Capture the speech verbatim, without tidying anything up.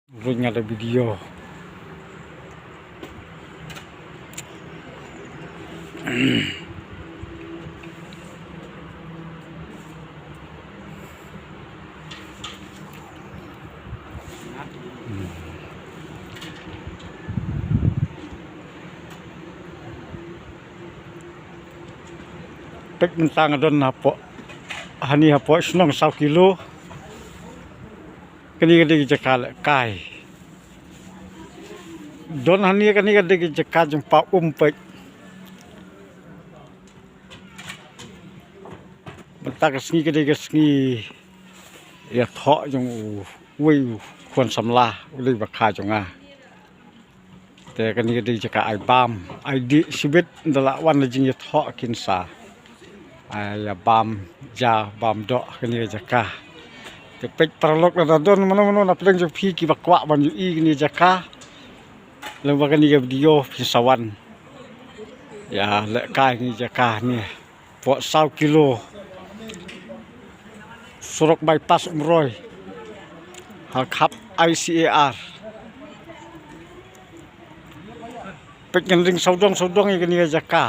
Ruh nga da video. Peit mynta nga don hapoh, hani hapoh shnong saw kilo. Kane ka dei ka jaka lehkai. Don hani kane ka dei ka jaka jong pa um peit. Mynta ka sngi ka dei ka sngi ïathoh jong uwei u khun samla u dei ba kha jong nga. Te kane ka dei jaka ai bam, ai dih shibit, ynda la wan la jingïathoh kin sa ai ïa bam ja bam doh kane ka jaka. Te peit paralok, lada don mano mano na pdeng jong phi kiba kwah ban ïohi kane ka jaka, lem bad kane ka video phin sa wan ïa lehkai kane ka jaka ne. Pok saw kilo. Surok bypass Umroi. Ha khap I C A R. Peit ngan ring sawdong sawdong ïa kane ka jaka.